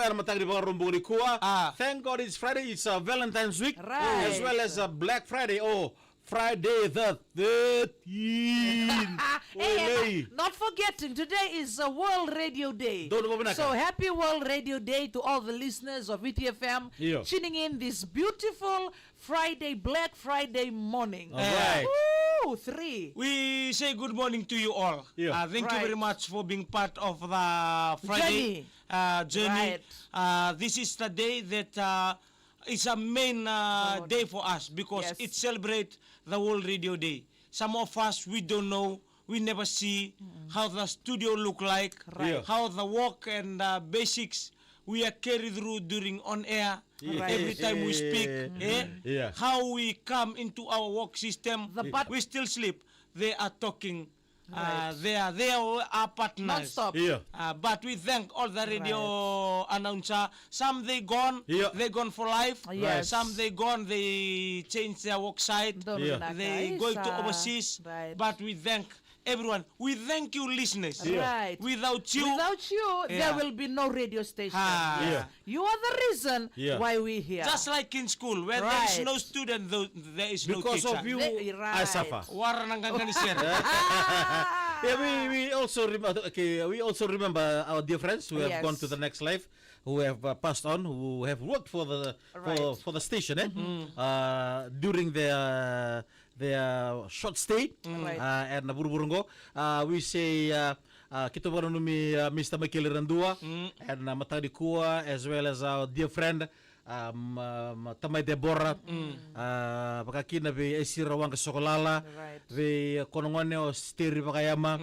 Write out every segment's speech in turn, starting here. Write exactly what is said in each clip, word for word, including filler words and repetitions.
Ena mataka ni Vakaraubuka nikua. Ah. Thank God it's Friday. It's, uh, Valentine's week. Right. As well as, uh, Black Friday. Oh, Friday the thirteenth. Hey, and, uh, not forgetting, today is, uh, World Radio Day. Donu vakavinaka. So happy World Radio Day to all the listeners of E T F M, io, tuning in this beautiful Friday, Black Friday morning. All right. Woo, three. We say good morning to you all. Yeah. Uh, thank you very much for being part of the Friday, uh, journey. Right. Uh, this is the day that, uh, is a main, uh, day for us because it celebrates the World Radio Day. Some of us, we don't know, we never see how the studio look like, how the work and, uh, basics we are carried through during on air, every time we speak, eh? Yeah. How we come into our work system, we still sleep. They are talking. Uh, they are, they are our partners. Non-stop. Yeah. Uh, but we thank all the radio announcer. Some they gone, they gone for life. Yes. Some they gone, they change their work site. They going to overseas. Right. But we thank everyone. We thank you, listeners. Yeah. Right. Without you, without you, there will be no radio station. Ah. Yeah. You are the reason why we here. Just like in school, where there is no student, though, there is no teacher. Because of you, I suffer. Wara na qaqa ni sere. Yeah, we, we also remember, okay, we also remember our dear friends who have gone to the next life, who have, uh, passed on, who have worked for the, for, for the station, eh? Uh, during their, their short stay, uh, ena vuravura qo. Uh, we say, uh, uh, keitou vakananumi, uh, Mister Michael Iradua, ena mataka nikua, as well as our dear friend, um, um, Tamai Debora, uh, vakakina vei Esira Waqa Sokolala, vei, uh, Konogone o Steri Vakayama,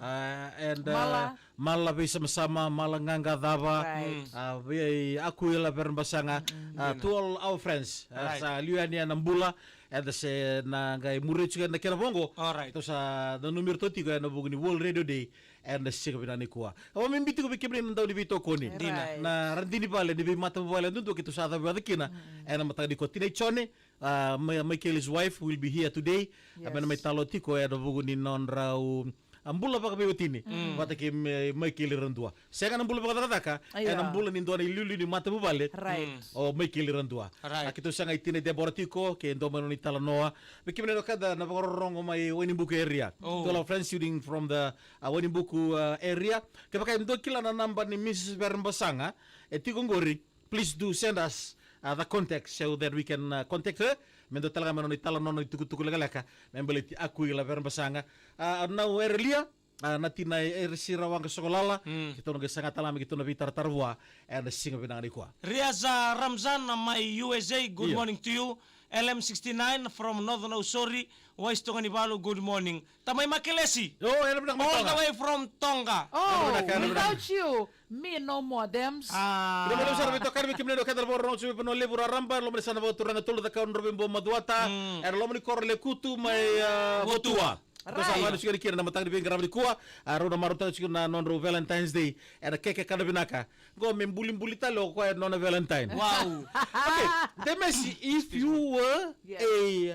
uh, and, uh, Mala. Mala Veisamasama, Mala Qaqa Cava, uh, vei Akuila Verebasaga, uh, to all our friends, uh, sa liu yani ena bula, eda se na qai muria tiko ena kena vo qo. All right. Tou sa nanumi iratou tiko ena vuku ni World Radio Day, ena siga vinaka nikua. Au mai biuta tiko vei kemuni na dau ni veitokoni. Right. Na radini vale ni veimatavuvale duadua keitou sa cavuyaca kina. Ena mataka nikua, Tinai Jone, uh, my, Michael's wife will be here today. Yes. A me na mai talo tiko ena vuku ni nodrau, a, bula vakaveiwatini. Vata kei, me, Michael Iradua. Sega na bula vakacakacaka, ena bula ni dua na iliuliu ni matavuvale. Right. O Michael Iradua. Right. A keitou sa qai Tinai Debora tiko, ke dua mai nona italanoa. Vei kemuni na wekada na vakarorogo mai Wainibuku area. Oh. To all our friends shooting from the, uh, Wainibuku, uh, area. Kevaka e dua kila na naba ni Missus Verebasaga, e tiko qori, please do send us, uh, the contact so that we can, uh, contact her. Me dua tale ga me nona italanoa, nona itukutuku lekaleka me baleti Akuila Verebasaga. Uh, na Erelia, uh, na tina Esira Waqa Sokolala. Keitou na qai saga tale ga me keitou na veitaratara vua ena siga vinaka nikua. Riaza Ramzan mai U S A, good morning to you. L M sixty-nine from North Nausori, Waistoga ni Valu, good morning. Tamai Makelesi. All the way from Tonga. Oh, without you, me no more, Dems. Ah. Io, vinaka vakalevu sara veitokani vei kemuni na wekada na vakarorogo tiko mai Vanua Levu raraba, loma ni yasana vakaturaga Tolu Cakaudrove, Bua Macuata, ena loma ni koro Lekutu mai, ah, Votua. Right. Tou sa vanusuka kina na mataka ni veiqaravi nikua, a, rau na marautaka tiko na nodrau Valentine's Day ena keke kana vinaka. Qo me bulibuli tale o koya na nona Valentine. Wow. Okay, Demesi, if you were a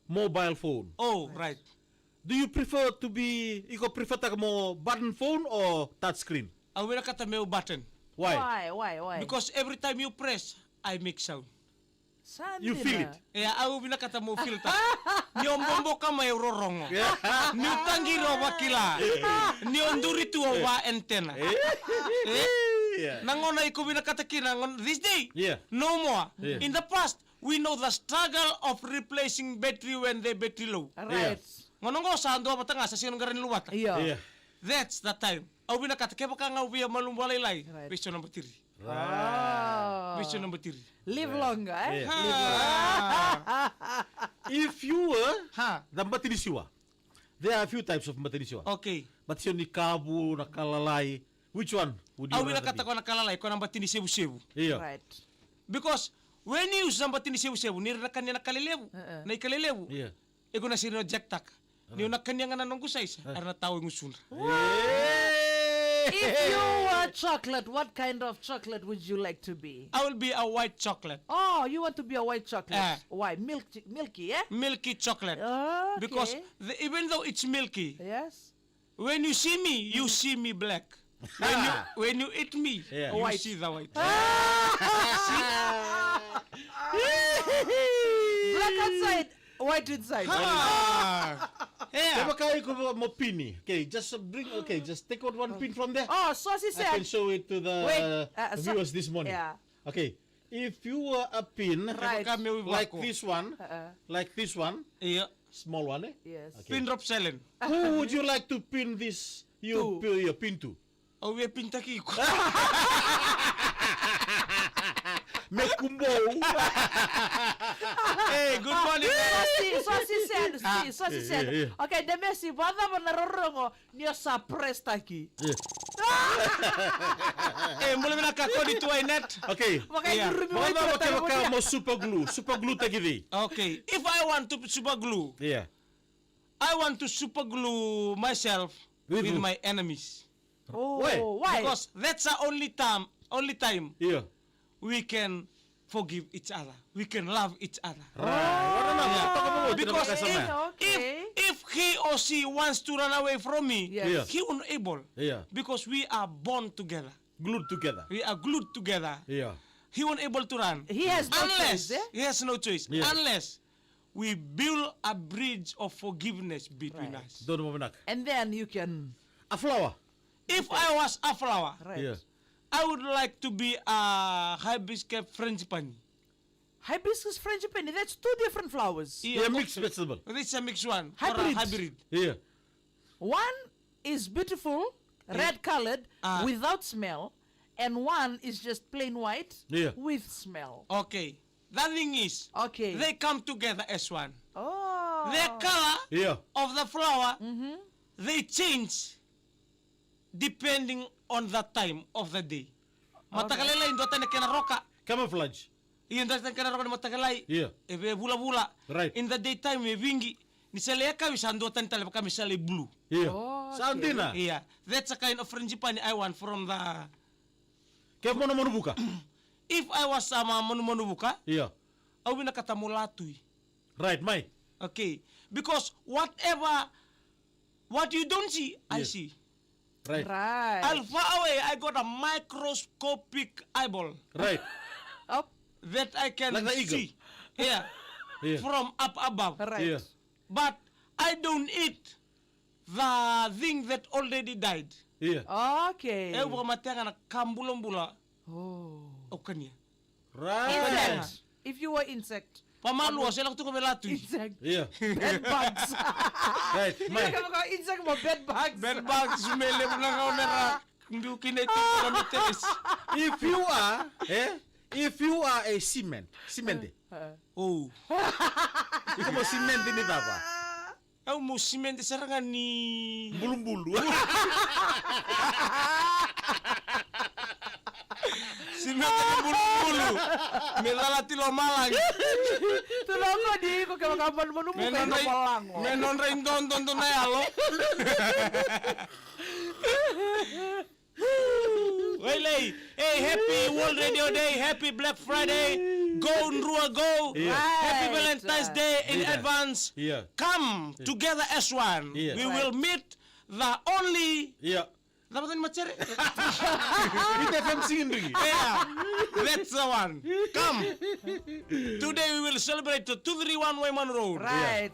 mobile phone. Oh, right. Do you prefer to be, iko prefer-taka mo button phone or touch screen? Au vinakata meu button. Why? Why, why, why? Because every time you press, I make sound. You feel it? Ia, au vinakata mo feel-taka. Ni o boboka mai au rorogo. Ni o taqiri au vakila. Ni o duri tu au va antenna. E? Ia. Na gauna iko vinakata kina, gauna, this day, no more. Ia. In the past, we know the struggle of replacing battery when the battery low. Right. Gauna qo sa dua vata ga sa sega ni qarauni luvata. Ia. That's the time. Au vinakata kevaka ga au via malumu vakalailai. Right. Vei so na battery. Right. Vei so na battery. Live longer, eh? Yeah. Live longer. Ah. If you were the bati ni siwa, there are a few types of bati ni siwa. Okay. Bati siwa ni kavu, na ka lalai. Which one would you rather be? Au vinakata ko na ka lalai, ko na bati ni sevusevu. Yeah. Right. Because when you use na bati ni sevusevu, ni ra na kania na ka lelevu, na ika lelevu. Yeah. Iko na sega ni o jack-taka. Ni o na kania ga na noqu size, era na tao e gusudra. If you were chocolate, what kind of chocolate would you like to be? I will be a white chocolate. Oh, you want to be a white chocolate? Eh. Why? Milk, milky, eh? Milky chocolate. Okay. Because the, even though it's milky, yes, when you see me, you see me black. When you, when you eat me, yeah, you white. See the white. Black outside, white inside. Ah. Yeah. Kevaka iko mo pini. Okay, just bring, okay, just take out one pin from there. Oh, so she said. I can show it to the wait, uh, viewers this morning. Yeah. Okay. If you were a pin, right, like this one, uh-uh, like this one, yeah, small one, eh? Yes. Okay. Pin drop selling. Who would you like to pin this? You, your pin to? Au via pintaki iko. Me kubou. Hey, good morning. So she, so she said, ah, see, so she said. Yeah, yeah, yeah. Okay, Demesi, vacava na rorogo ni o sa press taki. Yeah. Hey, bula vinaka Cody Tuwainet. Okay. Vacava kevaka mo super glue. Super glue taki cei? Okay. If I want to super glue. Yeah. I want to super glue myself with my enemies. Oh, why? Because that's the only time, only time we can forgive each other. We can love each other. Right. Because if, if, if he or she wants to run away from me, he won't able. Yeah. Because we are born together. Glued together. We are glued together. Yeah. He won't able to run. He has no choice, eh? He has no choice. Yeah. Unless we build a bridge of forgiveness between us. Donu vinaka. And then you can. A flower. If I was a flower, right. Yeah. I would like to be a hibiscus frangipani. Hibiscus frangipani, that's two different flowers. Yeah, mixed vegetable. This is a mixed one. Hybrid. Hybrid. Yeah. One is beautiful, red colored, without smell, and one is just plain white with smell. Okay. The thing is, okay, they come together as one. Oh. The color of the flower, they change depending on the time of the day. Mataka lailai duatani kena roka. Camouflage. Ia duatani kena roka ni mataka lailai. Yeah. E vei vulavula. Right. In the daytime e vigi. Ni sa lai yakavi sa duatani tale vaka me sa lai blue. Yeah. Oh, sa dina. Yeah. That's a kind of frangipani I want from the. Ke manumanu vuka. If I was a manumanu vuka. Yeah. Au vinakata mo latui. Right, mai. Okay. Because whatever, what you don't see, I see. Right. Right. I'll far away, I got a microscopic eyeball. Right. Up. That I can see. Yeah. Yeah. From up above. Right. Yeah. But I don't eat the thing that already died. Yeah. Okay. E vakamatega na ka bulabula. Oh. O kania. Right. Insect. If you were insect. Pamalu, o sela kutuka vela tu. Insect. Yeah. Bed bugs. Right. Mai. Kama ka insect mo bed bugs. Bed bugs, me levu na ka onera. Ndu kine tu na meteres. If you are, eh? If you are a cement, cement. Uh, uh. Oh. Iko mo cement ni cava? Au mo simede sara ga ni bulubulu. Simede ni bulubulu. Me cala ti lomalagi. Tulaga ni ko keva ka manumanu me nodra i lomalagi. Me nodra i dododo na yalo. Wailei. Hey, happy World Radio Day, happy Black Friday. Go Drua go. Yeah. Happy Valentine's Day in advance. Yeah. Come together as one. Yeah. We will meet the only. Yeah. Cava tani macere? Ita F M singing ringi. Yeah. That's the one. Come. Today we will celebrate the two three one Waimanu Road. Right.